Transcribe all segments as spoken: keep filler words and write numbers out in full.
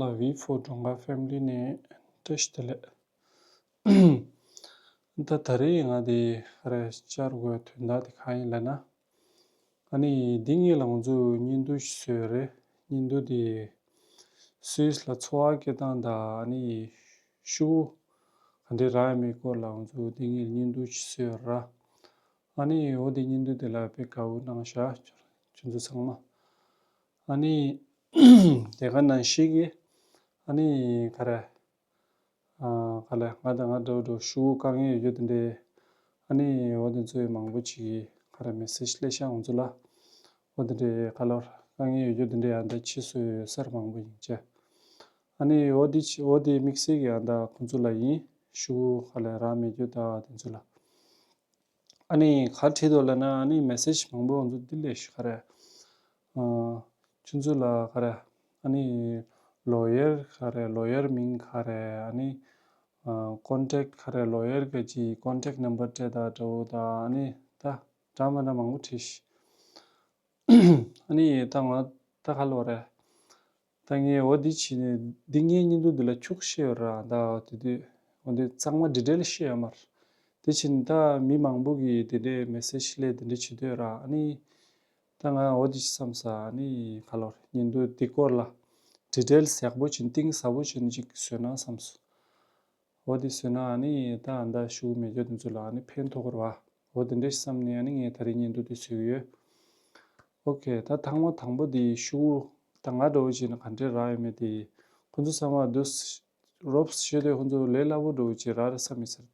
ལ་V four སྒྲུང་དཀར་ཕེ་མི་ལི་ནས་བཀྲ་ཤིས་བདེ་ལེགས། ད་ད་རེས་ང་དེ་རེ་བཅར་དགོས་དོན་དག་དེ་གང་ཡིན་ལབ་ན། ཨ་ནི་འདི་ངེད་ལ་ང་ཚོ་བརྙན་ཐུང་ཞིག་བཟོས་ཡོད་རེད། བརྙན་ཐུང་དེ་སུད་སི་ལ་འཚོ་བ་སྐྱེལ་སྟངས་དང་ཨ་ནི་ཤུ་གུ་ག་འདྲས་རག་ཡོད་མེད་སྐོར་ལ་ང་ཚོ་འདི་ངེད་ལ་བརྙན་ཐུང་ཞིག་བཟོས་ཡོད་ར། ཨ་ནི་འོ་དེ་བརྙན་ཐུང་དེ་ལ་དཔེ་དགའ་པོ་གནང་ཤག་ཁྱོད་ཚོ་ཚང་མ། ཨ་ནི་དེ་ག་ནང་བཞིན་གྱི་ཨ་ནི་ག་རེ། ཨ་ག་ལེ་ང་དང་ང་འདྲ་བོ་འདྲ་བོ་ཤུ་གུ་དཀའ་ངལ་ཡོད་རྒྱུ་དེ་འདྲའི་ཨ་ནི་འོ་དེ་ཚོའི་མང་པོ་ཅིག་གིས་ག་རེ་མེ་སེ་ཇི་སླེབས་ཤག་ང་ཚོ་ལ། འོ་དེ་འདྲའི་ག་ལོར་དཀའ་ངལ་ཡོད་རྒྱུ་དེ་འདྲའི་ཨ་ད་ཕྱི་སུ་ཡོད་སར་མང་པོ་ཡིན་ཅེ། ཨ་ནི་འོ་དེ་ཅི་འོ་དེ་དམིགས་བསལ་གྱི་ཨ་ད་ཁོང་ཚོ་ལ་ཡིན་ཤུ་གུ་ག་ལེ་རག་མེད་རྒྱུ་ད་དེ་ཚོ་ལ། ཨ་ནི་ག་བྲིས་འདུག་ལབ་ན་ཨ་ནི་མེ་སེ་ཇི་མང་པོ་ང་ཚོ་འདི་ལས་ཤིག་ག་རེ། ཨ་ཁྱོད་ཚོ་ལ་ག་རེ། ཨ་ནི་ལོ་ཡར་ག་རེ་ལོ་ཡར་མིང་ག་རེ་ཨ་ནི་ཨ་ཀོན་ཊེག་ག་རེ་ལོ་ཡར་ག་ཅི་ཀོན་ཊེག་ནམ་བར་སྤྲད་ད་འདྲ་བོ་ད་ཨ་ནི་ད་འདྲ་མ་འདྲ་མང་པོ་བྲིས་ཤིག་ཨ་ནི་ད་ང་ད་ག་ལོ་རེད། ད་ངས་འོ་འདི་བྱས་ནས་འདི་ངའི་བརྙན་ཐུང་འདི་ལ་ཁྱུག་བཤད་ཡོད་ར་ད་དེ་དུས་འོ་འདི་གཙང་མ་ཌི་ཊེལ་བཤད་ཡོད་མ་རེད། དེ་བྱས་ནས་ད་མི་མང་པོ་གིས་དེ་འདྲའི་མེ་སེ་ཇི་སླེབས་དེ་འདྲ་བྱེད་འདོད་ར་ཨ་ནི། ད་ང་འོ་འདི་བསམ་ས་ཨ་ནི་ག་ལོར་བརྙན་ཐུང་འདི་སྐོར་ལ་ཌི་ཊེལ་ཡག་པོ་བྱས་ནས་གཏིང་ཟབ་པོ་བྱས་ནས་ཅིག་བཟོས་ན་བསམ་སོང་། འོ་དེ་བཟོས་ན་ཨ་ནི་ད་ཨ་ད་ཤུ་གུ་མེད་རྒྱུ་དེ་ཚོ་ལ་ཨ་ནི་ཕན་ཐོགས་ཀྱི་རེད་བ། འོ་དེ་འདྲ་བསམ་ནས་ཨ་ནི་ངས་ད་རེས་བརྙན་ཐུང་དེ་བཟོས་ཀྱི་ཡོད། ཨོ་ཁེ་ད་ཐེངས་མ་དང་པོ་དེ་ཤུ་གུ་ད་ང་འདྲ་བོ་བྱས་ན་ག་འདྲས་རག་ཡོད་མེད་དེ་ཁོ་ཚོ་ཚང་མ་དུ་རོབ་ཤེས་དུས་ཁོ་ཚོ་ལས་སླ་པོ་འདྲ་བོ་བྱས་རག་རེད་བསམ་ཡིན་ཟེར།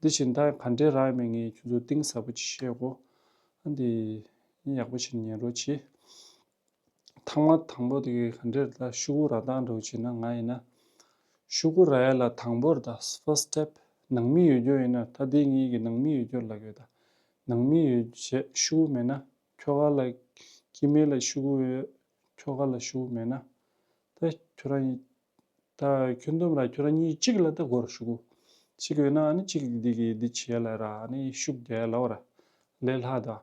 དེ་བཞིན་ད་ག་འདྲས་རག་ཡོད་མེད་ངས་ཁྱོད་ཚོ་གཏིང་ཟབ་པོ་ཅིག་བཤད་གོ་ཨ་འདི་ཡག་པོ་བྱས་ནས་ཉན་རོགས་བྱེད། ཐེངས་མ་དང་པོ་དེ་གི་ག་འདྲས་ད་ཤུ་གུ་རག་སྟངས་འདྲ་བོ་བྱས་ན་ང་ཡིན་ན། ཤུ་གུ་རག་ཡ་ལ་དང་པོར་ད་ཕར་སི་ཊེབ་ནང་མི་ཡོད་རྒྱུ་ཡིན་ན་ད་དེ་ངེད་ཀྱི་ནང་མི་ཡོད་རྒྱུ་ལབ་ཡོད་ད། ནང་མི་ཡོད་བྱས་ཤུ་གུ་མེད་ན་ཁྱོ་ག་ལ་སྐྱེ་དམན་ལ་ཤུ་གུ་ཡོད་ཁྱོ་ག་ལ་ཤུ་གུ་མེད་ན་ད་ཁྱོད་རང་ཡིན། ད་ཁྱོད་འདོམ་ར་ཁྱོད་རང་གཉིས་གཅིག་ལ་ད་སྒོར་ཞུ་གུ། གཅིག་ཡོད་ན་ཨ་ནི་གཅིག་འདི་གི་འདི་བྱེད་ལ་ར་ཨ་ནི་ཤུགས་རྒྱག་ལ་བ་ར། ལས་སླ་ད།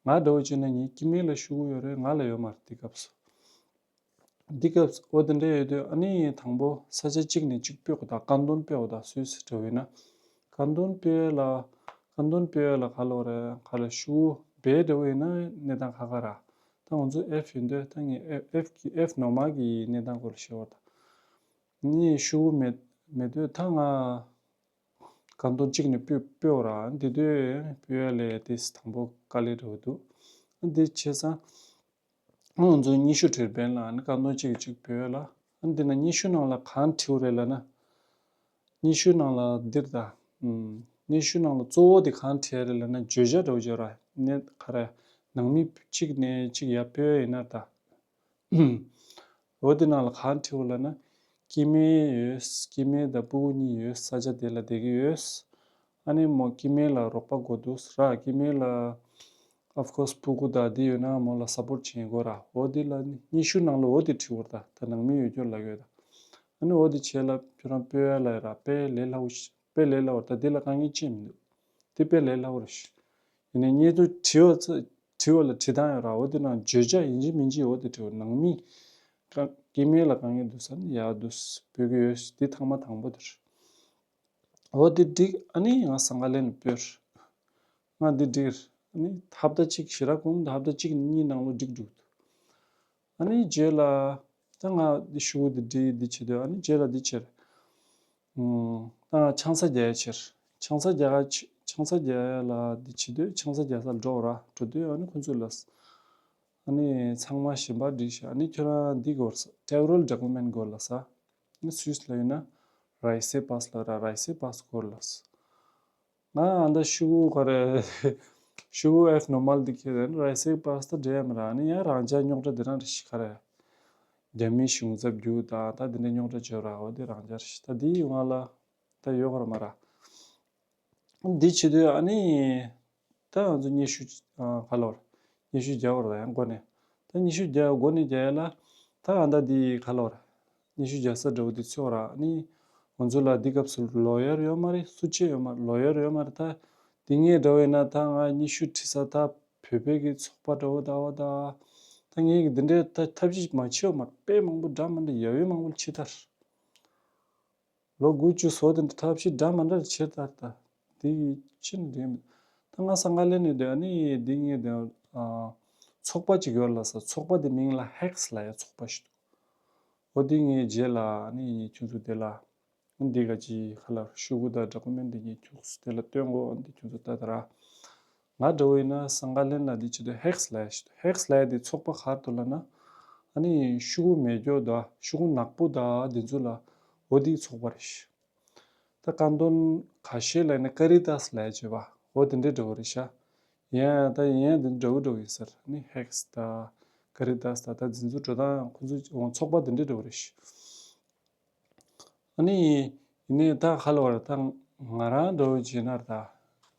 ང་འདྲ་བོ་བྱས་ན་ངའི་སྐྱེ་དམན་ལ་ཤུ་གུ་ཡོད་རེད་ང་ལ་ཡོད་མ་རེད་འདི་སྐབས་སུ། འདི་སྐབས་སུ་འོ་དེ་འདྲ་ཡོད་དུས་ཨ་ནི་དང་པོ་ས་ཆ་གཅིག་ནས་གཅིག་སྤོས་དགོས་ད་ཀན་ཏོན་སྤོས་དགོས་ད་སུད་སི་འདྲ་བོ་ཡིན་ན། ཀན་ཏོན་སྤོས་ལ། ཀན་ཏོན་སྤོས་ལ་ག་ལ་བ་རེད་ག་ལ་ཤུ་གུ་བས་འདྲ་བོ་ཡིན་ན་གནས་སྟངས་ཁག་ཁག་ར། ད་ང་ཚོ་ཨེཕ་ཡིན་དུས་ད་ངས་ཨེཕ་ཨེཕ་གི་ཨེཕ་ནོར་མལ་གི་གནས་སྟངས་སྐོར་ལ་བཤད་བར་ད། ངས་ཤུ་གུ་མེད་མེད་དུས་ད་ང་ཀན་ཏོན་གཅིག་ནས་སྤོས་སྤོས་ར་འདི་དུས་སྤོས་ལས་དེ་དང་པོ་དཀའ་ལས་འགྲོ་འདུག་འདི་བྱས་ཙང་ང་ཚོ་ཉི་ཤུ་བྲིས་པས་ལ་ནི་ཀན་ཏོན་གཅིག་གཅིག་སྤོས་ལ་འདི་ན་ཉི་ཤུ་ནང་ལ་གང་བྲིས་རེད་ལ་ན། ཉི་ཤུ་ནང་ལ་འདིར་ད། ཉི་ཤུ་ནང་ལ་གཙོ་བོ་དེ་གང་བྲིས་རེད་ལབ་ན་བརྗོད་བྱ་འདྲ་བོ་བརྗོད་ར་ནི་ག་རེ། ནང་མི་གཅིག་ནས་གཅིག་ཡར་སྤོས་ཡིན་ན་ད། འོ་དེ་ནང་ལ་གང་བྲིས་ལབ་ན། སྐྱེ་དམན་ཡོད། སྐྱེ་དམན་དང་ཕྲུ་གུ་གཉིས་ཡོད། ས་ཆ་དེ་ལ་བསྡད་ཀྱི་ཡོད། ཨ་ནི་མོ་སྐྱེ་དམན་ལ་རོགས་པ་དགོས་འདུག་ར་སྐྱེ་དམན་ལ། Of course ཕྲུ་གུ་དང་དེ་ཡོད་ན་མོ་ལ་སཔོར་ཊི་བྱེད་དགོས་ར་འོ་དེ་ལ་ནི་ཉི་ཤུ་ནང་ལ་འོ་དེ་བྲིས་བར་ད་ད་ནང་མི་ཡོད་རྒྱུ་ལ་ཡོད་ད། ཨ་ནི་འོ་དེ་བྱས་ལ་ཁྱོད་རང་སྤོས་ཡ་ལ་ཡ་ར་དཔེ་ལས་སླ་བོ་ཞིག་དཔེ་ལས་སླ་བོ་རེད་ད་དེ་ལ་དཀའ་ངལ་ཅི་མི་འདུག་དེ་དཔེ་ལས་སླ་བོ་རེད་ཤི། ཡིན་ནའི་བརྙན་ཐུང་བྲིས་པ་ཚོ་བྲིས་པ་ལ་བྲིས་སྟངས་ཡོད་ར་འོ་དེ་ནང་བརྗོད་བྱ་ཡིན་གཅིག་མིན་གཅིག་འོ་དེ་བྲིས་པ་ནང་མི་ཀ་སྐྱེ་དམན་ལ་དཀའ་ངལ་འདུག་ས་ནི་ཡག་འདུག་སྤོས་ཀྱི་ཡོད་ཤི་དེ་ཐེངས་མ་དང་པོ་དེ་རེད། འོ་དེ་འགྲིག་ཨ་ནི་ང་སང་ག་ལེན་སྤོས་ང་འདི་འགྲིག་ཨ་ནི་ཧབ་ཏ་གཅིག་ཞེ་དྲག་གོང་དུ་ཧབ་ཏ་གཅིག་གཉིས་ནང་ལོ་འགྲིག་འགྲིག་འདུག་ཨ་ནི་རྗེས་ལ་ད་ང་འདི་ཤུ་གུ་འདི་འདྲི་འདི་བྱེད་དུས་ཨ་ནི་རྗེས་ལ་འདི་ཕྱིར། ཨུམ། ད་ང་ཆང་ས་རྒྱག་ཡ་ཕྱིར། ཆང་ས་རྒྱག་ཡ་ཕྱི་ཆང་ས་རྒྱག་ཡ་ལ་འདི་བྱེད་དུས་ཆང་ས་རྒྱག་ས་འགྲོ་ར་འགྲོ་དུས་ཨ་ནི་ཁོ་ཚོས་ལབ། ཨ་ནི་ཚང་མ་ཞིམ་པ་འགྲིག་ཤག་ཨ་ནི་ཁྱོད་རང་འདི་དགོས་ས་ཊེ་རོལ་ཌོ་ཀུ་མེན་ཊི་དགོས་ལབ་ས། ཨ་ནི་སུད་སི་ལ་ཡོད་ན་རའི་སེ་པཱ་སི་ལབ་ར་རའི་སེ་པཱ་སི་དགོས་ལབ་ས། ང་ཨ་ད་ཤུ་གུ་ག་རེ། ཤུ་གུ་ཨེཕ་ནོར་མལ་འདི་ཁྱེར་ནས་རའི་སེ་པཱ་སི་ད་འབྲི་ཡ་མི་རག་ཨ་ནི་ཡང་རང་ཅག་རྙོག་དྲ་འདི་རང་རེད་ཤི་ག་རེ། རྒྱ་མིའི་གཞུང་ཚབ་རྒྱུགས་དང་ད་འདི་འདྲ་རྙོག་དྲ་བརྗོད་ར་འོ་འདི་རང་ཅག་རེད་ཤི་ད་འདི་ཡི་ང་ལ་ད་ཡོད་ག་རེ་མ་ར། འདི་བྱེད་དུས་ཨ་ནི། ད་ང་ཚོ་སྙན་ཞུ་ཨ་ག་ལོར། སྙན་ཞུ་རྒྱག་པར་ཡང་སྒོ་ནས། ད་སྙན་ཞུ་རྒྱག་སྒོ་ནས་རྒྱག་ཡ་ལ། ད་ཨ་ད་འདི་ག་ལོར། སྙན་ཞུ་རྒྱག་ས་འདྲ་བོ་འདི་ཚོད་ར་ཨ་ནི། ང་ཚོ་ལ་འདི་སྐབས་སུ་ལོ་ཡར་ཡོད་མ་རེད་སུ་ཆེ་ཡོད་མ་རེད་ལོ་ཡར་ཡོད་མ་རེད་ད། འདི་ངས་འདྲ་བོ་ཡིན་ན་ད་ང་སྙན་ཞུ་བྲིས་ས་ད་བོད་པའི་གི་ཚོགས་པ་འདྲ་བོ་ད་བ་ད། ད་ ངས་འདི་འདྲའི་ཐ་ཐབས་ཤེས་མ་བྱས་པ་མ་རེད། དཔེ་མང་པོ་འདྲ་མི་འདྲ་ཡབ་ཡུམ་མང་པོ་ཕྱི་དར། ལོ་དགུ་བཅུ་སོ་དེ་འདྲ་ཐབས་ཤེས་འདྲ་མི་འདྲ་ཕྱི་དར་ད། དེ་ཕྱི་ནས་འདྲེན་མི། ད་ང་སང་ག་ལེ་ནས་དེ་ཨ་ནི་འདི་ངས་དེ་ཨ་ཚོགས་པ་ཅིག་ཡོད་ལ་ས། ཚོགས་པ་དེ་མིང་ལ་ཧེག་སི་ལབ་ཡ་ཚོགས་པ་ཞིག་འདུག་འོ་དེ་ངས་རྗེས་ལ་ཨ་ནི་ཁྱོད་ཚོ་དེ་ལ། འདི་ག་ཅི་ཁ་ལ་ཤུ་གུ་དང་ཌོ་ཀུ་མེན་ཊི་འདི་གཉིས་ཁྱུགས་དེ་ལ་སྟོན་གོ། འདི་ཁྱོད་ཚོ་ལྟ་དང་ར། ང་འདྲ་བོ་ཡིན་ན་སང་ག་ལེན་ལ་འདི་བྱེད་དུས་ཧེག་སི་ལབ་ཡ་ཞིག་འདུག་ཧེག་སི་ལབ་ཡ་འདི་ཚོགས་པ་ག་རེ་འདུག་ལབ་ན། ཨ་ནི་ཤུ་གུ་མེ་སྒྱོགས་དང་ཤུ་གུ་ནག་པོ་དང་འདི་ཚོ་ལ་འོ་དེའི་ཚོགས་པ་རེད་ཤག་ད་ཀ་འདོན་ཁ་ཤས་ལ་ནི་ཀ་རི་དཱས་ལབ་ཡ་བྱེད་པ་འོ་དེ་འདྲའི་འདྲ་བོ་རེད་ཤག་ཡིན་ཡང་ད་ཡིན་ཡང་འདི་འདྲ་བོ་འདྲ་བོ་ཡིན་ཟེར། ཨ་ནི་ཧེག་སི་དང་ཀ་རི་དཱས་དང་ད་འདི་ཚོ་འགྲོ་སྟངས་ཁོ་ཚོ་ཚོགས་པ་འདི་འདྲའི་འདྲ་བོ་རེད་ཤག་ཨ་ནི། ཡིན་ནའི་ད་ག་ལབ་དགོས་རེད། ད་ང་རང་འདྲ་བོ་བྱས་ན་རེད། ད་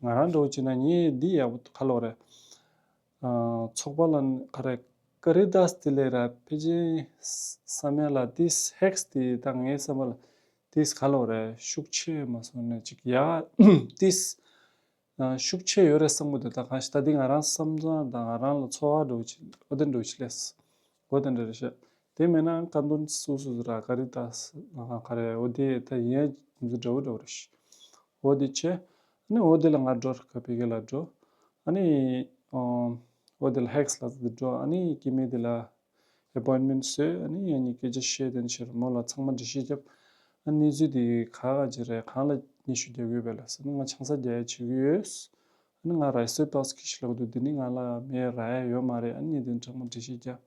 ང་རང་འདྲ་བོ་བྱས་ན་ངས་འདི་ཡག་པོ་ག་ལབ་དགོས་རེད། ཨ། ཚོགས་པ་ལ་ག་རེ་ཀ་རི་དཱས་དེ་ལས་ར་ཕལ་ཆེར་བསམ་ཡ་ལ་ཏིས་ཧེག་སི་དེ་ད་ངའི་བསམ་པ་ལ་ཏིས་ག་ལབ་དགོས་རེད། ཤུགས་ཆེ་མ་སོང་ནས་ཅིག་ཡ་ཏིས། ཤུགས་ཆེ་ཡོད་རེད་བསམ་གི་འདུག་ད་གང་ཞིག་ད་འདི་ང་རང་བསམ་ཚུལ་དང་ང་རང་ལ་ཚོར་བ་འདྲ་བོ་ཅིག་འོ་དེ་འདྲ་བོ་ཅིག་སླེབས། འོ་དེ་འདྲ་རེད་ཤག་དེ་མེད་ན་ཀ་འདོན་སོ་སོ་སོ་ར་ཀ་རི་དཱས་ག་རེ་འོ་དེ་ད་ཡིན་ཡ་འདི་འདྲ་བོ་འདྲ་བོ་རེད་ཤག་འོ་དེ་བྱས། ཨ་ནི་འོ་དེ་ལ་ང་འགྲོ་ར་ཁ་ཕི་གེ་ལ་འགྲོ། ཨ་ནི་འོ་དེ་ལ་ཧེག་སི་ལ་འགྲོ། ཨ་ནི་སྐྱེ་དམན་དེ་ལ་ཨེ་པོ་ཡིན་མེན་ཊི་བཟོས། ཨ་ནི་ཡང་ནི་སྐད་ཆ་བཤད་དེ་ནི་ཕྱིར་མོ་ལ་ཚང་མ་འགྲེལ་བཤད་བརྒྱབ། ཨ་ནི་གནས་ཚུལ་དེ་ག་ག་ཅི་རེད། གང་ལ་སྙན་ཞུ་རྒྱག་གི་ཡོད་པས་ལ་ཟེར་ན། ང་ཆང་ས་རྒྱག་ཡ་བྱེད་ཀྱི་ཡོད། ཨ་ནི་ང་ར་སོའི་པགས་ཀི་ཤི་ལོག་འདུག་དེ་ནི་ང་ལ་མེ་རག་ཡ་ཡོད་མ་རེད། ཨ་ནི་དེ་ཚང་མ་འགྲེལ་བཤད་རྒྱག་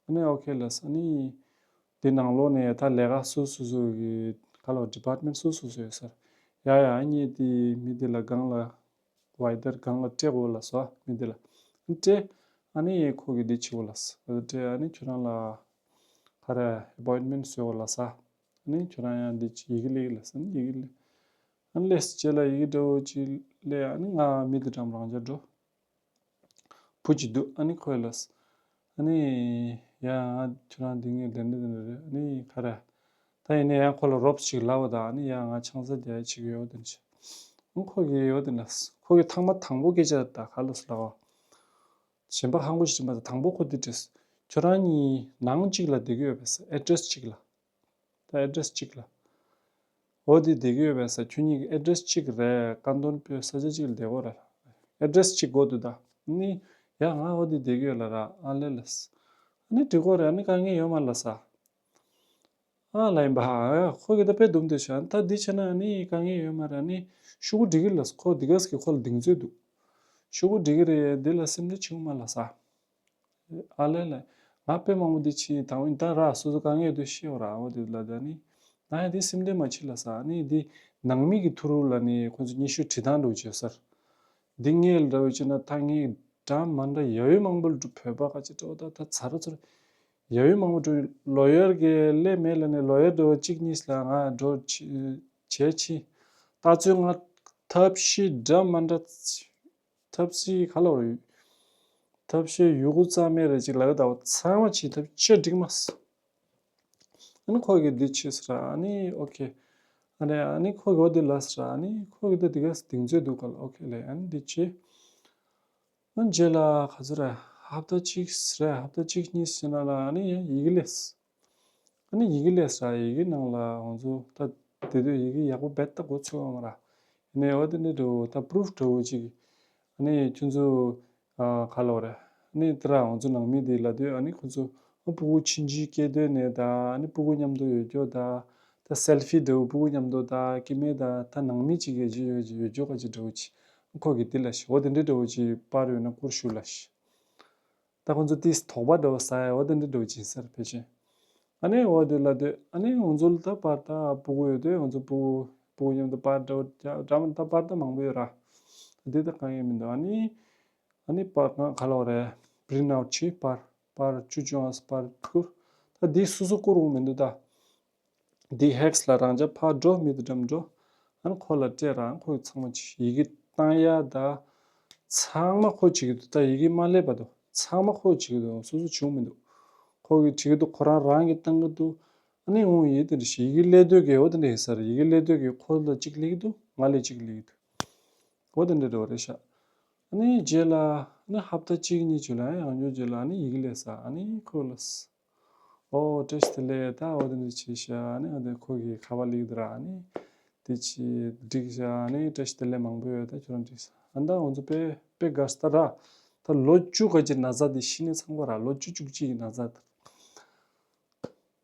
ཨ་ནི་ཨོ་ཁེ་ལ་ཟེར། ཨ་ནི་དེ་ནང་ལོགས་ནས་ད་ལས་ཀ་སོ་སོ་སོ་གི་ག་ལ་ཌི་པཱར་ཊི་མེན་ཊི་སོ་སོ་སོ་ཡོད་ས་རེད། ཡ་ཡ། ཨ་ནི་དེ་མི་དེ་ལ་སྒང་ལ་ཝའི་ཌར་སྒང་ལ་སྤྲད་དགོས་ལ་ཟེར། མི་དེ་ལ་སྤྲད། ཨ་ནི་ཁོ་གིས་འདི་བྱེད་དགོས་ལ་ཟེར། སྤྲད། ཨ་ནི་ཁྱོད་རང་ལ་ག་རེ་ཨེ་པོ་ཡིན་མེན་ཊི་བཟོ་དགོས་ལ་ཟེར། ཨ་ནི་ཁྱོད་རང་ཡང་འདི་ཡི་གེ་སླེབས་ལ་ཟེར། ཨ་ནི་ཡི་གེ་སླེབས། ཨ་ནི་སླེབས་རྗེས་ལ་ཡི་གེ་འདྲ་བོ་ཅིག་སླེབས། ཨ་ནི་ང་མི་དེ་འགྲམ་རང་འཇགས་འགྲོ། བུ་གཅིག་འདུག་ཨ་ནི་ཁོས་ལབ། ཨ་ནི་ཡ་ང་ཁྱོད་རང་འདི་ངས་དེ་འདྲ་དེ་འདྲ་རེད། ཨ་ནི་ག་རེ། ད་ཡིན་ན་ཡང་ཁོ་ལ་རོབ་ཅིག་ལབ་པ་དང་། ཨ་ནི་ཡ་ང་ཆང་ས་རྒྱག་ཡ་བྱེད་ཀྱི་ཡོད་དེ་འདྲ། ཨ་ཁོ་གིས་ཡོད་དེ་འདྲ། ཁོ་གིས་ཐེངས་མ་དང་པོ་སྐད་ཆ་ད་ག་ལབ་སོང་ལབ་པ། གཞན་པ་ཧང་པོ་ཞིག་མ་ད་དང་པོ་ཁོ་འདི་དྲིས། ཁྱོད་རང་གཉིས་ནང་གཅིག་ལ་བསྡད་ཀྱི་ཡོད་པས་ཟེར། ཨེ་ཌི་རེ་སི་གཅིག་ལ། ད་ཨེ་ཌི་རེ་སི་གཅིག་ལ། འོ་དེ་བསྡད་ཀྱི་ཡོད་པས་ཟེར། ཁྱོད་གཉིས་ཀྱི་ཨེ་ཌི་རེ་སི་གཅིག་རེད། ཀ་འདོན་སྤོས་ས་ཆ་གཅིག་ལ་བསྡད་ཀྱི་ཡོད་རེད། ཨེ་ཌི་རེ་སི་གཅིག་དགོས་འདུག་ད་ནི། ཡ་ང་འོ་དེ་བསྡད་ཀྱི་ཡོད་ལ་ར། ཨ་ལེ་ལ་ཟེར། ཨ་ནི་འགྲིག་གི་རེད། ཨ་ནི་དཀའ་ངལ་ཡོད་མ་རེད་ལ་ཟེར། ཨ་ལ་ཡིན་པ། ཨ་ཁོ་གིས་ད་དཔེ་སྡུག་འདི་བྱས། ད་འདི་བྱས་ན་ཨ་ནི་དཀའ་ངལ་ཡོད་མ་རེད། ཨ་ནི་ཤུ་གུ་འགྲིག་གི་རེད་ལ་ཟེར། ཁོ་འདི་ག་ཟེར་གི་ཁོ་ལ་གདེང་ཚོད་འདུག་ཤུ་གུ་འགྲིག་གི་རེད། འདི་ལ་སེམས་ཁྲལ་བྱེད་དགོས་མ་རེད་ལ་ཟེར། ཨ་ལེ་ལེ། ང་དཔེ་མང་པོ་འདི་བྱས་དང་པོ་ཡིན། ད་ར་སོ་སོ་དཀའ་ངལ་འདུག་ཤེས་པ་ར། འོ་དེ་ལ་ད་ནི་ང་ཡང་འདི་སེམས་ཁྲལ་མ་བྱེད་ལ་ཟེར། ཨ་ནི་འདི་ནང་མི་གི་ཐུག་རུང་ལ་ནི་ཁོ་ཚོ་སྙན་ཞུ་བྲིས་སྟངས་འདྲ་བོ་བྱས་ཟེར། འདི་ངས་འདྲ་བོ་བྱས་ན་ད་ངས་འདྲ་མ་འདྲ་ཡ་ཡོད་མང་པོ་ལ་འགྲོ། བོད་པ་ག་ཅི་འགྲོ། ད་ད་ཚར་ཚར་ཡ་ཡོད་མང་པོ་འགྲོ། ལོ་ཡར་གི་ལས་མེད་ལ་ནི་ལོ་ཡར་འདྲ་བོ་གཅིག་གཉིས་ལ་ང་འགྲོ་བྱས་ཕྱིན། ད་ཚོད་ང་ཐབས་ཤེས་འདྲ་མ་འདྲ། ཐབས་ཤེས་ག་ལ་བར་ཡོད། ཐབས་ཤེས་ཡོད་དགུ་རྩ་མེད་རེ་ཅིག་ལབ་ཡོད། ད་ཚང་མ་བྱས། ཐབས་ཅི་འགྲིག་མ་སོང་། ཨ་ནི་ཁོ་གིས་འདི་བྱས་ཟེར། ཨ་ནི་ཨོ་ཁེ། ཨ་ནི་ཨ་ནི་ཁོ་གིས་འོ་འདི་ལབ་ཟེར། ཨ་ནི་ཁོ་གིས་ད་འདི་ག་གདེང་ཚོད་འདུག་ག་ལ། ཨོ་ཁེ་ལབ། ཨ་ནི་འདི་བྱས། ཨ་ནི་རྗེས་ལ་ག་ཚོད་རེད། ཧབ་ཏ་གཅིག་རེད། ཧབ་ཏ་གཅིག་གཉིས་ཕྱིན་ན་ལ་ཨ་ནི་ཡ་ཡི་གེ་སླེབས། ཨ་ནི་ཡི་གེ་སླེབས་ཟེར། ཡི་གེ་ནང་ལ་ང་ཚོ་ད་དེ་དུས་ཡི་གེ་ཡག་པོ་རྦད་དེ་གོ་ཚོད་ཡོད་མ་རེད། ཡིན་ནའི་འོ་དེ་འདྲ་འདྲ་བོ་ད་པུ་རུཕ་འདྲ་བོ་ཅིག་ཨ་ནི་ཁྱོད་ཚོ་ཨ་ག་ལབ་དགོས་རེད། ཨ་ནི་དེ་ར་ང་ཚོ་ནང་མི་དེ་ལབ་དུས། ཨ་ནི་ཁོ་ཚོ་ཨ་ཕྲུ་གུ་ཕྱིན་ཅི་སྐྱེས་དུས་ནས་ད་ཨ་ནི་ཕྲུ་གུ་མཉམ་དུ་ཡོད་རྒྱུ་ད། ད་སེལ་ཕི་འདྲ་བོ་ཕྲུ་གུ་མཉམ་དུ་ད་སྐྱེ་དམན་ད་ད་ནང་མི་ཅིག་ཡོད་རྒྱུ་ཡོད་རྒྱུ་ཡོད་རྒྱུ་ག་ཅིག་འདྲ་བོ་ཅིག་ཁོ་གིས་དེ་ལབ་ཤག་འོ་དེ་འདྲ་འདྲ་བོ་ཅིག་པར་ཡོད་ན་བསྐུར་ཞུ་ལབ་ཤག་ད་ཁོ་ཚོ་ཏིས་དོགས་པ་འདྲ་བོ་ཟ་ཡ་འོ་དེ་འདྲ་འདྲ་བོ་ཅིག་ཡིན་ས་རེད་ཕལ་ཆེར། ཨ་ནི་འོ་དེ་ལབ་དུས་ཨ་ནི་ང་ཚོ་ལ་ད་པར་ད་ཕྲུ་གུ་ཡོད་དུས་ང་ཚོ་ཕྲུ་གུ་ཕྲུ་གུ་མཉམ་དུ་པར་འདྲ་བོ་རྒྱག་འདྲ་མི་ད་པར་ད་མང་པོ་ཡོད་ར། དེ་ད་དཀའ་ངལ་མི་འདུག་ཨ་ནི་ཨ་ནི་པར་གང་ག་ལབ་དགོས་རེད། པི་རིན་ཊི་ཨའུཊ་བྱས། པར་པར་བཅུ་བཅོ་ལྔ་པར་བསྐུར། ད་འདི་སོ་སོ་བསྐུར་འོང་མི་འདུག་ད། འདི་ཧེག་སི་ལ་རང་འཇགས་ཕར་འགྲོ། མི་དེ་འགྲམ་འགྲོ། ཨ་ནི་ཁོ་ལ་སྤྲད་ར། ཁོ་གིས་ཚང་མ་བྱས། ཡི་གེ་བཏང་ཡ་ད་ཚང་མ་ཁོ་བྱེད་ཀྱི་འདུག་ད་ཡི་གེ་མ་སླེབས་བར་དུ་ཚང་མ་ཁོ་བྱེད་ཀྱི་འདུག་སོ་སོ་བྱུང་མི་འདུག་ཁོ་གིས་བྱེད་ཀྱི་འདུག་ཁོ་རང་རང་གིས་བཏང་གི་འདུག་ཨ་ནི་འོང་ཡི་དེ་འདྲ་ཞིག་ཡི་གེ་སླེབས་དུས་ཀྱི་འོ་དེ་འདྲ་ཡིན་ས་རེད། ཡི་གེ་སླེབས་དུས་ཀྱི་ཁོ་ལ་གཅིག་སླེབས་ཀྱི་འདུག་ང་ལ་གཅིག་སླེབས་ཀྱི་འདུག་འོ་དེ་འདྲ་འདྲ་བོ་རེད་ཤག་ཨ་ནི་རྗེས་ལ་ཨ་ནི་ཧབ་ཏ་གཅིག་གཉིས་ཅིག་ལ་ཡང་ཡང་བསྐྱར་རྗེས་ལ་ཨ་ནི་ཡི་གེ་སླེབས་ས། ཨ་ནི་ཁོ་ལ་ཨོ་བཀྲ་ཤིས་བདེ་ལེགས། ད་འོ་དེ་འདྲ་བྱས་ཤག་ཨ་ནི་འོ་དེ་ཁོ་གིས་ཁ་པར་སླེབས་འདུག་ར། ཨ་ནི་དེ་ཅི་འགྲིག་ཤག་ཨ་ནི་བཀྲ་ཤིས་བདེ་ལེགས་མང་པོ་ཡོད། ད་ཁྱོད་རང་འགྲིག་ས། ཨ་ད་ང་ཚོ་དཔེ་དཔེ་དགའ་ས་ད་ར། ད་ལོ་བཅུ་ག་ཅིག་ན་ཚ་དེ་ཤི་ནས་ཚང་པ་ར། ལོ་བཅུ་བཅུ་གཅིག་གི་ན་ཚ་དེ།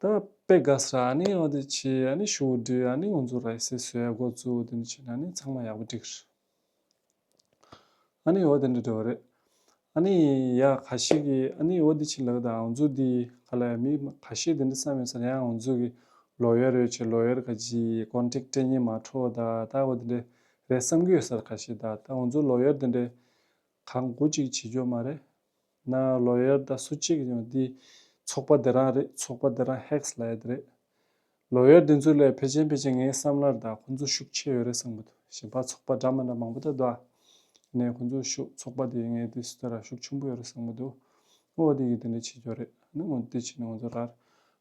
ད་དཔེ་དགའ་ས་ར། ཨ་ནི་འོ་དེ་བྱས་ཨ་ནི་ཤོག་བུ་བྲིས། ཨ་ནི་ང་ཚོ་ར་སེ་བཟོ་ཡ་འགོ་བཙུགས། དེ་འདྲ་བྱས་ན་ཨ་ནི་ཚང་མ་ཡག་པོ་འགྲིག་ར། ཨ་ནི་འོ་དེ་འདྲ་འདྲ་བོ་རེད། ཨ་ནི་ཡ་ཁ་ཤས་ཀྱིས་ཨ་ནི་འོ་དེ་ཅི་ལབ་ད། ང་ཚོ་འདི་ག་ལ་ཡ་མི་ཁ་ཤས་དེ་འདྲ་བསམ་ཡོད་ས་རེད། ཡང་ང་ཚོ་གི་ལོ་ཡར་ཡོད་ཆེ། ལོ་ཡར་ག་ཅི་ཀོན་ཊེག་སྤྲད་མཁན་མ་འཕྲོད་ད། ད་འོ་དེ་འདྲ་རེད་བསམ་གྱི་ཡོད་ས་རེད་ཁ་ཤས། ད་ད་ང་ཚོ་ལོ་ཡར་དེ་འདྲ་གང་དགོས་ཅིག་བྱེད་རྒྱུ་མ་རེད། ན་ལོ་ཡར་ད་སུ་གཅིག་ཡོང་འདི་ཚོགས་པ་དེ་རང་རེད། ཚོགས་པ་དེ་རང་ཧེག་སི་ལབ་ཡ་དེ་རེད། ལོ་ཡར་དེ་ཚོ་ལས་ཕལ་ཆེར་ཕལ་ཆེར་ངའི་བསམ་བློར་ད་ཁོང་ཚོ་ཤུགས་ཆེ་ཡོད་རེད་བསམ་གི་འདུག་གཞན་པ་ཚོགས་པ་འདྲ་མི་འདྲ་མང་པོ་ད་འདུག་ཨ། ནས་ཁོང་ཚོ་ཤུགས་ཚོགས་པ་དེ་ངའི་དུས་སུ་ད་ར་ཤུགས་ཆེན་པོ་ཡོད་རེད་བསམ་གི་འདུག་འོ་དེ་གི་དེ་འདྲ་བྱེད་རྒྱུ་རེད། ཨ་ནི་འོ་དེ་བྱས་ནས་ང་ཚོ་ར་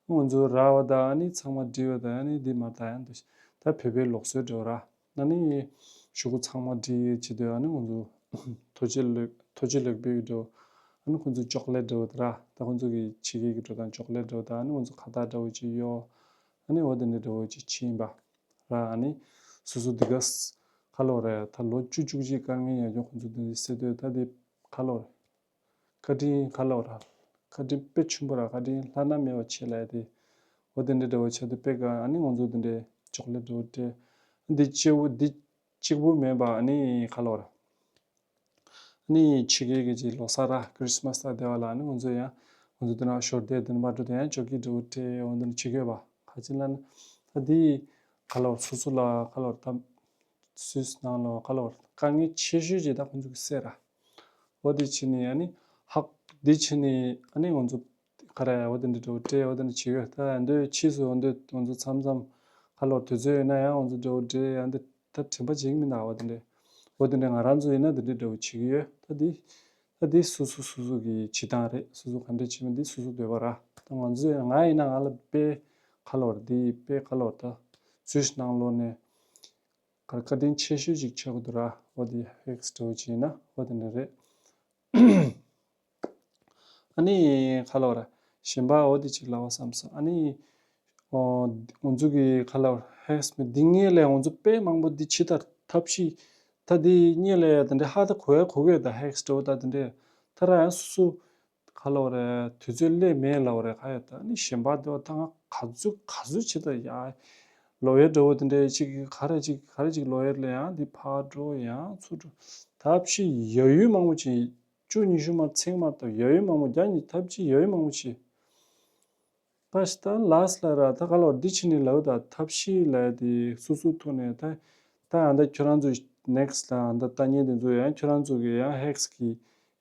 ང་ཚོ་ར་བ་ད་ཨ་ནི་ཚང་མ་འབྲི་བ་ད་ཨ་ནི་འདི་མ་ད་ཡང་འདུག་ད་བོད་པའི་ལུགས་སྲོལ་འདྲ་བོ་ར། ཨ་ནི་ཤོག་གུ་ཚང་མ་བྲིས་བྱེད་དུས་ཨ་ནི་ང་ཚོ་ཐུགས་རྗེ་ལེགས། ཐུགས་རྗེ་ལེགས་འབུལ་འགྲོ། ཨ་ནི་ཁོང་ཚོ་ཅོག་ལེ་འདྲ་བོ་དེ་ར། ད་ཁོང་ཚོ་གི་ཕྱི་རྒྱལ་གི་འགྲོ་སྟངས་ཅོག་ལེ་འདྲ་བོ་དང་ཨ་ནི་ཁོང་ཚོ་ཁ་བཏགས་འདྲ་བོ་ཅིག་གཡོག་ཨ་ནི་འོ་དེ་འདྲ་འདྲ་བོ་ཅིག་ཕྱིན་པ་ར། ཨ་ནི་སོ་སོ་འདི་ག་ཁ་ལོ་རེད། ད་ལོ་བཅུ་བཅུ་གཅིག་དཀའ་ངལ་ཡང་ཡོང་ཁོང་ཚོ་འདི་འདྲ་སེ་དུས་ད་འདི་ཁ་ལོ་རེད། བཀའ་དྲིན་ཁ་ལོ་ར། བཀའ་དྲིན་དཔེ་ཆེན་པོ་ར། བཀའ་དྲིན་བླ་ན་མེད་པ་ཆེ་ལབ་ཡ་དེ། འོ་དེ་འདྲ་འདྲ་བོ་བྱས་དུས་དཔེ་དགའ། ཨ་ནི་ང་ཚོ་དེ་འདྲའི་ཅོག་ལེ་འདྲ་བོ་སྤྲད། འདི་གཅིག་པུ་འདི་གཅིག་པུ་མིན་པ་ཨ་ནི་ཁ་ལོ་ར། ཨ་ནི་ཕྱི་རྒྱལ་གྱི་ཅིག་ལོ་གསར་ར་ཁི་རི་སི་མ་སི་དང་དེ་བ་ལ་ཨ་ནི་ང་ཚོ་ཡང་ང་ཚོ་དེ་ན་ཞོར་དེ་དེ་ན་མ་འགྲོ་དེ་ཡང་ཅོ་ཀི་འདྲ་བོ་སྤྲད། འོ་དེ་འདྲ་བྱེད་དགོས་པ་ག་ཅི་ལབ་ན། ད་འདི་ཁ་ལོ་སོ་སོ་ལ་ཁ་ལོ་ད་སུད་སི་ནང་ལོགས་ཁ་ལོ་དཀའ་ངལ་ཆེ་ཤོས་ཅིག་ད་ཁོང་ཚོ་གི་སེ་ར། འོ་དེ་ཕྱིན་ནས་ཨ་ནི་ཧག་དེ་ཕྱིན་ནས་ཨ་ནི་ང་ཚོ་ག་རེ་འོ་དེ་འདྲ་འགྲོ་སྤྲད། འོ་དེ་འདྲ་བྱེད་ཡོད། ད་འདོད་ཕྱིས་སུ་འོ་འདོད་ང་ཚོ་མཚམས་མཚམས་ཁ་ལོ་དུས་ཚོད་ཡོད་ན་ཡང་ང་ཚོ་འགྲོ་སྤྲད་ཡང་འདི་ད་དྲན་པ་བརྗེད་ཀྱི་མི་འདུག་འོ་དེ་འདྲ། འོ་དེ་འདྲ་ང་རང་ཚོ་ཡིན་ན་དེ་འདྲ་འགྲོ་བྱེད་ཀྱི་ཡོད། ད་འདི་ད་འདི་སོ་སོ་སོ་སོ་གི་བྱེད་སྟངས་རེད། སོ་སོ་ག་འདྲ་བྱེད་མིན་འདི་སོ་སོ་འདོད་པ་ར། ད་ང་ཚོ་ཡིན་ན་ང་ཡིན་ན་ང་ལ་དཔེ་ཁ་ལོ་ར། འདི་དཔེ་ཁ་ལོ་ར། ད་སུད་སི་ནང་ལོགས་ནས་ག་བཀའ་དྲིན་ཆེ་ཤོས་ཅིག་ཆགས་ཀྱི་འདུག་ར། འོ་དེ་ཧེག་སི་འདྲ་བོ་ཅིག་ཡིན་ན་འོ་དེ་འདྲ་རེད། ཨ་ནི་ཁ་ལོ་ར་གཞན་པ་འོ་དེ་ཅིག་ལབ་པ་བསམ་སོང་། ཨ་ནི་ཨོ་ང་ཚོ་གི་ཁ་ལོ་ར་ཧེག་སི་མི་འདི་ངས་ལས་ང་ཚོ་དཔེ་མང་པོ་འདི་ཇི་ལྟར་ཐབས་ཤེས་ད་འདི་ངས་ལས་དེ་འདྲ་ཧ་ད་གོ་ཡ་གོ་གི་ཡོད། ད་ཧེག་སི་འདྲ་བོ་ད་དེ་འདྲ་ད་ར་ཡང་སོ་སོ་ཁ་ལོ་རེད། དུས་ཚོད་སླེབས་མེད་ལབ་རེད། ཁ་ཡ་ད་ནི་གཞན་པ་དེ་བ་ད་ང་ག་ཚོད་ག་ཚོད་བྱེད་ད་ཡ། ལོ་ཡར་འདྲ་བོ་དེ་འདྲའི་ཅིག་ག་རེ་ཅིག་ག་རེ་ཅིག་ལོ་ཡར་ལ་ཡང་འདི་ཕར་འགྲོ་ཡང་ཚུར་འགྲོ། ཐབས་ཤེས་ཡ་ཡུལ་མང་པོ་ཅིག་བཅུ་ཉི་ཤུ་མ་ཚེག་མ་གཏོགས་ཡ་ཡུལ་མང་པོ་རྒྱ་ཉིད་ཐབས་ཤེས་ཡ་ཡུལ་མང་པོ་ཅིག་ད་ཤི་ད་ལ་སི་ལ་ར་ད་ག་ལོ་འདི་ཕྱི་ནས་ལབ་ད་ཐབས་ཤེས་ལབ་དེ་སོ་སོ་ཐོག་ནས་ད་ད་ཨ་ད་ཁྱོད་རང་ཚོ་ནེག་སི་ལ་ཨ་ད་ལྟ་ཉན་དེ་ཚོ་ཡང་ཁྱོད་རང་ཚོ་གི་ཡང་ཧེག་སི་གི་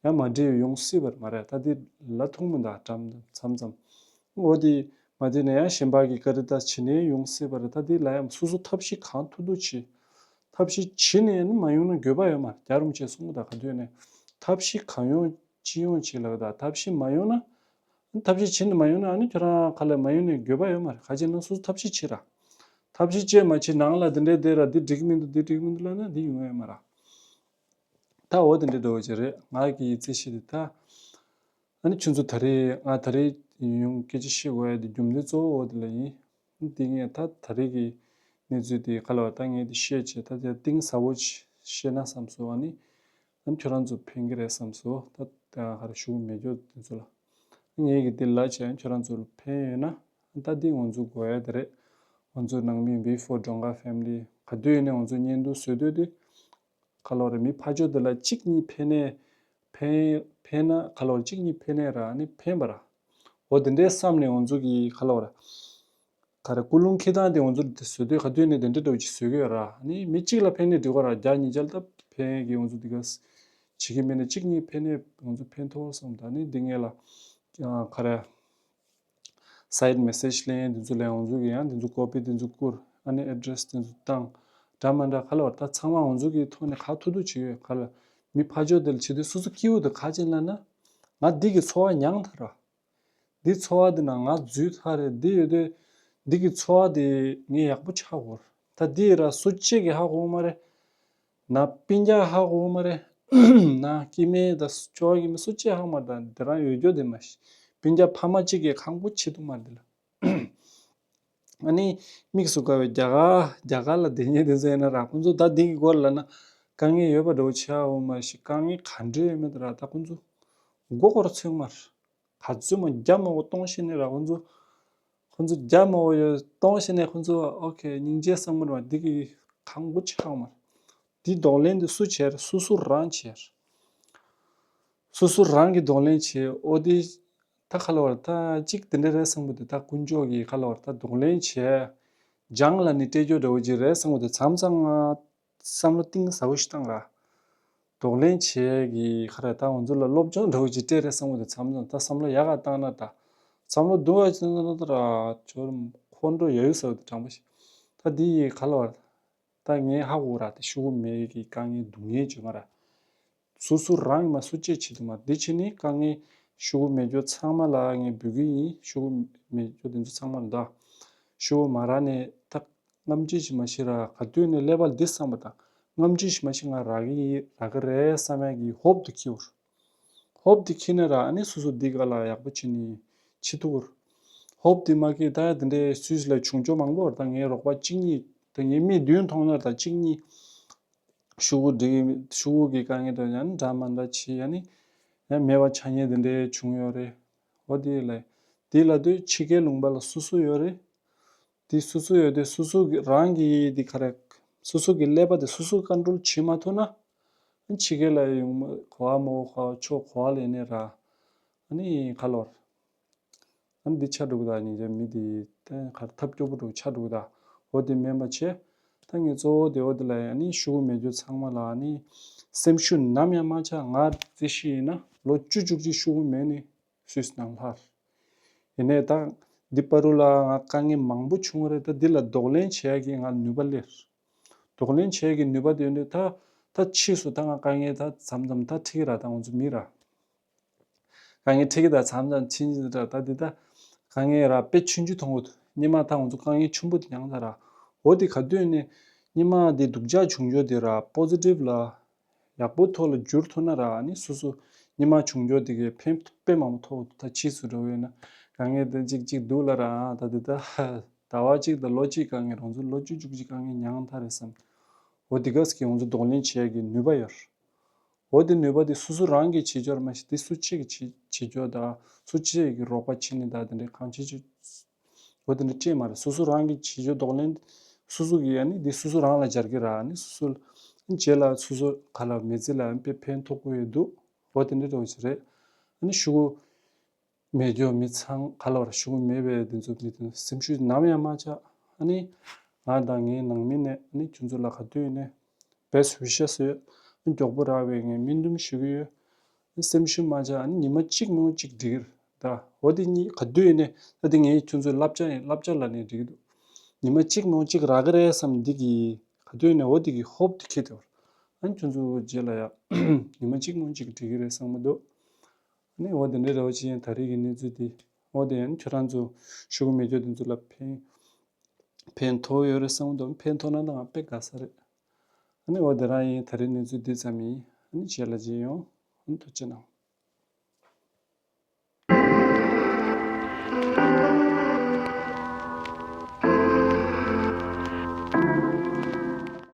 ཡང་མ་འདྲེས་ཡོང་སྲིད་པར་མ་རེད། ད་དེ་ལ་ཐུག་མི་འདུག་འགྲམ་མཚམས་མཚམས་འོ་དེ་མ་དེ་ནས་ཡང་གཞན་པ་གི་ཀ་རི་ཏ་ཕྱི་ནས་ཡོང་སྲིད་པ་རེད། ད་དེ་ལ་ཡང་སོ་སོ་ཐབས་ཤེས་གང་ཐུབ་ཐུབ་བྱེད། ཐབས་ཤེས་བྱེད་ནས་ནི་མ་ཡོང་ན་དགོས་པ་ཡོད་མ་རེད། རྒྱ་རུམ་ཆེ་གསུང་གི་ད་ག་དུས་ནས་ཐབས་ཤེས་གང་ཡོང་ཅི་ཡོང་བྱེད་ལབ་ད་ཐབས་ཤེས་མ་ཡོང་ན། ཐབས་ཤེས་བྱེད་ནས་མ་ཡོང་ན་ཨ་ནི་ཁྱོད་རང་ཁ་ལ་མ་ཡོང་ནས་དགོས་པ་ཡོད་མ་རེད། ག་ཅི་ན་སོ་སོ་ཐབས་ཤེས་བྱེད་ར། ཐབས་ཤེས་བྱེད་མ་བྱེད་ནང་ལ་འདི་འདྲའི་བསྡད་ར་འདི་འགྲིག་མི་འདུག་འདི་འགྲིག་མི་འདུག་ལབ་ན་འདི་ཡོང་ཡ་མ་ར། ད་འོ་དེ་འདྲའི་འགྲོ་བ་ཅིག་རེད། ང་གི་རྩིས་གཞི་དེ་ད། ཨ་ནི་ཁྱོད་ཚོ་ད་རེས་ང་ད་རེས་ཡོང་སྐད་ཆ་བཤད་དགོས་ཡ་དེ་རྒྱུ་མཚན་གཙོ་བོ་འོ་དེ་ལ་ཡིན། འདི་ངས་ད་ད་རེས་ཀྱི་གནས་ཚུལ་དེ་ག་ལ་བ་ད་ངས་དེ་བཤད་བྱས་ད་དེ་གཏིང་ཟབ་པོ་ཅིག་བཤད་ན་བསམ་སོང་། ཨ་ནི་ཨ་ནི་ཁྱོད་རང་ཚོ་ཕན་གི་རེད་བསམ་སོང་། ད་ད་ག་རེ་ཞུ་གི་མེད་རྒྱུ་དེ་ཚོ་ལ། ངས་ཀྱི་འདི་ལ་བྱས་ཁྱོད་རང་ཚོ་ལ་ཕན་ཡོད་ན་ད་འདི་ང་ཚོ་དགོས་ཡ་དེ་རེད། ང་ཚོ་ནང་མི་བི་ཕོར་སྒྲོལ་དཀར་ཕེ་མི་ལི་ག་དུས་ཡིན་ནའི་ང་ཚོ་བརྙན་ཐུང་བཟོ་དུས་དེ་ག་ལོ་རེད། མི་ཕ་ཇོ་དེ་ལ་གཅིག་གཉིས་ཕན་ནས་ཕན་ཕན་ན་ག་ལོ་རེད། གཅིག་གཉིས་ཕན་ནས་ར་ཨ་ནི་ཕན་པ་ར། འོ་དེ་འདྲའི་བསམ་ནས་ང་ཚོ་གི་ག་ལོ་ར་ག་རེ་ཀུན་སློང་འཁྱེར་སྟངས་དེ་ང་ཚོ་དེ་བཟོ་དུས་ག་དུས་ནས་དེ་འདྲའི་འདྲ་བོ་ཅིག་བཟོ་གི་ཡོད་ར། ཨ་ནི་མི་གཅིག་ལ་ཕན་ནས་འགྲིག་གོ་ར། བརྒྱ་ཉིས་བརྒྱ་ལ་ད་ཕན་གི་ང་ཚོ་དེ་ག་བྱེད་ཀྱི་མེད་ནས་གཅིག་གཉིས་ཕན་ནས་ང་ཚོ་ཕན་ཐོགས་བསམ། ད་ནི་འདི་ངས་ལ་ག་རེ། སའིཌ་མེ་སེཇ་ལེན་འདི་ཚོ་ལེན་འོང་ཚུལ་གྱི་ཡང་འདི་ཚོ་ཀོ་པི་འདི་ཚོ་བསྐུར། ཨ་ནི་ཨེ་ཌི་རེ་སི་འདི་ཚོ་བཏང་། འདྲ་མ་འདྲ་ག་ལ་བར་ད་ཚང་མ་འོང་ཚུལ་གྱི་ཐོག་ནས་ག་ཐུབ་ཐུབ་བྱེད་ཡོད་ག་ལ། མི་ཕ་ཇོ་འདི་ལ་བྱེད་དུས་སོ་སོ་སྐྱིད་པོ་འདུག་ག་ཅི་ལབ་ན། ང་འདི་གི་འཚོ་བ་མྱངས་ཐལ་ར། འདི་འཚོ་བ་འདི་ན་ང་འཛུལ་ཐལ་རེད། འདི་ཡོད་དུས་འདི་གི་འཚོ་བ་འདི་ངས་ཡག་པོ་ཆགས་གོ་ར། ད་འདི་ར་སུ་གཅིག་གིས་ཧ་གོ་མ་རེད། ན་སྤུན་ཀྱག་ཧ་གོ་མ་རེད། ན་སྐྱེ་དམན་དང་ཆོ་ག་སྐྱེ་དམན་སུ་གཅིག་ཧ་མ་དང་དེ་རང་ཡོད་རྒྱུ་དེ་མ་ཤི་སྤུན་ཀྱག་ཕ་མ་གཅིག་གིས་ཁང་པོ་ཆེ་དུ་མ་དེ་ལ། ཨ་ནི་དམིགས་སུ་དགའ་བའི་རྒྱ་གར་རྒྱ་གར་ལ་བསྡད་མཁན་དེ་ཚོ་ཡིན་ན་ར་ཁོང་ཚོ་ད་འདི་གི་སྐོར་ལ་ན་དཀའ་ངལ་ཡོད་པ་འདྲ་བོ་ཆགས་འོ་མ་ཤི་དཀའ་ངལ་ག་འདྲ་ཡོད་མེད་དེ་ར་ད་ཁོང་ཚོ་མགོ་སྐོར་ཚོད་མར་ག་ཚོད་མ་རྒྱ་མ་འོ་གཏོང་ཤེས་ནས་ར་ཁོང་ཚོ། ཁོང་ཚོ་རྒྱ་མ་འོ་ཡོད་གཏོང་ཤེས་ནས་ཁོང་ཚོ་ཨོ་ཁེ་སྙིང་རྗེ་བསམ་མར་མ་འདི་གི་ཁང་པོ་ཆགས་མར། འདི་གདོང་ལེན་འདི་སུ་བྱེད་སུ་སུ་རང་བྱེད། སུ་སུ་རང་གི་གདོང་ལེན་བྱེད་ཨོ་དེ། ད་ཁ་ལོ་བར་ད་གཅིག་དེ་འདྲ་རེད་བསམ་གི་འདུག་ད་དཀོན་མཆོག་གི་ཁ་ལོ་བར་ད་གདོང་ལེན་བྱེད། སྦྱང་ལ་ནི་སྤྲད་རྒྱུ་འདྲ་བོ་ཅིག་རེད་བསམ་གི་འདུག་མཚམས་མཚམས་ང་བསམ་བློ་གཏིང་ཟབ་པོ་ཞིག་བཏང་ར། གདོང་ལེན་བྱེད་ཀྱི་ཁ་ར་ད་ང་ཚོ་ལ་སློབ་སྦྱོང་འདྲ་བོ་ཅིག་སྤྲད་རེད་བསམ་གི་འདུག་མཚམས་མཚམས་ད་བསམ་བློ་ཡག་ག་བཏང་ན་ད། བསམ་བློ་སྡུག་ག་ཅིག་བཏང་ན་ད་ར་ཅོར་ཁོང་ཁྲོ་ཡ་ཡུ་ཟབ་འདུག་དྲང་པོ་ཞིག་ད་འདི་ཡི་ཁ་ལོ་བར། ད་ངས་ཧ་གོ་ར་དེ་ཤོག་གུ་མེད་ཀྱི་དཀའ་ངལ་སྡུག་བསྔལ་བྱུང་བ་ར། སོ་སོ་རང་གི་མ་སུ་གཅེས་བྱེད་དུ་མ་འདི་ཕྱི་ནི་དཀའ་ངལ་ཤོག་གུ་མེད་རྒྱུ་ཚང་མ་ལ་ངས་འབུལ་གི་ཡིན། ཤོག་གུ་མེད་རྒྱུ་དེ་ཚོ་ཚང་མ་ལ་ད་ཤོག་གུ་མ་རག་ནས་ད་རྔམ་བརྗིད་ཞིག་མ་ཤི་ར་ག་དུས་ནས་ཀླད་པ་འདི་བསམ་པ་དང་རྔམ་བརྗིད་ཞིག་མ་ཤི་ང་རག་གི་ཡིན་རག་གི་རེད་བསམ་ཡ་གི་ཧོབ་དེ་ཁྱེར་བར། ཧོབ་དེ་ཁྱེར་ནས་ར་ཨ་ནི་སོ་སོ་འདི་ག་ལ་ཡག་པོ་བྱེད་ནི་ཆི་ཐུག་གུར། ཧོབ་དེ་མ་ཁྱེར་ད་ཡ་དེ་འདྲའི་སུས་ལ་བྱུང་ཆོག་མང་པོ་ད་ངའི་རོགས་པ་གཅིག་གཉིས་ད་ངའི་མི་བདུན་མཐོང་ན་ད་གཅིག་གཉིས་ཤུ་གུ་འགྲིག་ཤུ་གུ་གི་དཀའ་ངལ་དང་ཡང་འདྲ་མ་འདྲ་བྱེད་ཡ་ནི་ཡང་མེད་པ་ཆ་ངེས་དེ་འདྲའི་བྱུང་ཡོད་རེད། ཧོ་དེ་ལ་དེ་ལ་དུས་ཕྱི་རྒྱལ་ལུང་པ་ལ་སོ་སོ་ཡོད་རེད། དེ་སོ་སོ་ཡོད་དེ་སོ་སོ་གི་རང་གི་དེ་ག་རེ་སོ་སོ་གི་ཀླད་པ་དེ་སོ་སོ་ཀོན་ཊོལ་བྱེད་མ་ཐུབ་ན་ཕྱི་རྒྱལ་ལ་ཡོང་མ་གོ་བ་མ་གོ་བ་ཆོ་གོ་བ་ལེན་ནས་ར་ཨ་ནི་ཁ་ལོར་ཨ་ནི་འདི་ཆ་འགྲོ་གི་ད་ཉིན་རེ་མི་དེ་ད་ག་རེ་ཐབས་སྐྱོ་པོ་འགྲོ་ཆ་འགྲོ་གི་ད་འོ་དེ་མེད་པ་བྱས་ད་ངས་གཙོ་བོ་དེ་འོ་དེ་ལ་ཨ་ནི་ཤུ་གུ་མེད་རྒྱུ་ཚང་མ་ལ་ཨ་ནི་སེམས་ཤུགས་ནམ་ཡང་མ་ཆག་ང་རྩེ་ཤི་ཡིན་ན་ལོ་བཅུ་བཅུ་གཅིག་ཤུ་གུ་མེད་ནི། སུས་ནང་ལྷར། ཡིན་ནའི་ད། འདི་པ་རུ་ལ་ང་དཀའ་ངལ་མང་པོ་བྱུང་བ་རེད་ད་འདི་ལ་གདོང་ལེན་བྱེད་ཡ་གི་ང་ནུས་པ་སླེབས། གདོང་ལེན་བྱེད་ཡ་གི་ནུས་པ་དེ་ཡོད་འདི་ད། ད་ཕྱིས་སུ་ད་ང་དཀའ་ངལ་ད་མཚམས་མཚམས་ད་ཁྲིག་གི་ར་ད་ང་ཚོ་མི་ར། དཀའ་ངལ་ཁྲིག་གི་ད་མཚམས་མཚམས་ཕྱིན་ཅི་ད་ད་འདི་ད། དཀའ་ངལ་ར་དཔེ་ཆུང་ཆུང་མཐོང་གི་འདུག་སྙེ་མ་ད་ང་ཚོ་དཀའ་ངལ་ཆེན་པོ་དེ་མྱངས་ད་ར། འོ་དེ་ག་དུས་ནས་སྙེ་མ་དེ་སྡུག་ཅག་བྱུང་ཆོག་དེ་ར་པོ་ཟི་ཊིབ་ལ། ཡག་པོ་ཐོག་ལ་འགྱུར་ཐུབ་ན་ར་ཨ་ནི་སོ་སོ་ཉི་མ་བྱུང་འགྱུར་དེ་གའི་ཕན་དཔེ་མང་པོ་ཐོགས་ད་ཕྱིས་སུ་འགྲོ་བས་ན་དཀའ་ངལ་དེ་གཅིག་གཅིག་འདུག་ལ་ར་ཨ་ད་དེ་ད་ཟླ་བ་གཅིག་དང་ལོ་གཅིག་དཀའ་ངལ་རང་ཚོ་ལོ་བཅུ་བཅུ་གཅིག་དཀའ་ངལ་མྱངས་ཐ་རེད་བསམ། འོ་དེ་ག་ཟེ་གི་ང་ཚོ་གདོང་ལེན་བྱེད་ཡ་གི་ནུས་པ་ཡོད། འོ་དེ་ནུས་པ་དེ་སོ་སོ་རང་གིས་བྱེད་འགྱུར་མ་ཤེས་དེ་སུ་གཅིག་གིས་བྱེད་བྱེད་འགྱུར་ད་སུ་གཅིག་གི་རོགས་པ་བྱེད་ནི་ད་དེ་འདྲའི་གང་བྱེད་བྱེད། འོ་དེ་འདྲ་ཅེས་མ་རེད། སོ་སོ་རང་གི་བྱེད་སྤྱོད་གདོང་ལེན། སོ་སོ་གི་ཡ་ནི་འདི་སོ་སོ་རང་ལ་སྦྱར་གི་ར་ནི་སོ་སོ་ལ། རྗེས་ལ་སོ་སོ་ག་ལ་མི་ཚེ་ལ་ཡང་དཔེ་ཕན་ཐོགས་ཀྱི་ཡོད་འདུག་འོ་དེ་འདྲ་འདྲ་བོ་ཞིག་རེད། ཨ་ནི་ཤུ་གུ་མེད་རྒྱུ་མི་ཚང་ག་ལ་བར་ཤུ་གུ་མེད་པའི་འདི་ཚོ་མི་དེ་སེམས་ཤུགས་ནམ་ཡང་མ་ཆག་ཨ་ནི་ང་དང་ངའི་ནང་མི་ནས་ཨ་ནི་ཁྱོད་ཚོ་ལ་ག་དུས་ནས་best wishes ཡོད། མགྱོགས་པོ་རག་པའི་ངས་སྨོན་འདུན་ཞུ་གི་ཡོད། སེམས་ཤུགས་མ་ཆག་ཨ་ནི་ཉི་མ་གཅིག་མིན་གཅིག་འགྲིག་གི་རེད་ད། འོ་དེ་གཉིས་ག་དུས་ཡིན་ནའི་ད་དེ་ངས་ཁྱོད་ཚོའི་བསླབ་བྱ་ཡིན་བསླབ་བྱ་ལབ་ནའི་འགྲིག་གི་འདུག་ཉི་མ་གཅིག་མིན་གཅིག་རག་གི་རེད་བསམ་འདི་གི་ག་དུས་ཡིན་ནའི་འོ་དེ་གི་ཧོབ་དེ་ཁྱེར་ཐུབ་ཨ་ནི་ཁྱོད་ཚོ་རྗེས་ལ་ཡ་ཉི་མ་གཅིག་མིན་གཅིག་འགྲིག་གི་རེད་བསམ་གི་འདུག་ཨ་ནི་འོ་དེ་འདྲ་འདྲ་བོ་ཅིག་ཡིན་ད་རེས་ཀྱི་གནས་ཚུལ་དེ་འོ་དེ་ཡང་ཁྱོད་རང་ཚོ་ཤུ་གུ་མེད་རྒྱུ་དེ་ཚོ་ལ་ཕན་ཕན་ཐོགས་ཡོད་རེད་བསམ་གི་འདུག་ཕན་ཐོགས་ན་ད་ང་དཔེ་དགའ་ས་རེད། ཨ་ནི་འོ་དེ་རང་ཡིན་ད་རེས་གནས་ཚུལ་འདི་ཙམ་ཡིན། ཨ་ནི་རྗེས་ལ་མཇལ་ཡོང་། ཨ་ནི་ཐུགས་རྗེ་གནང་།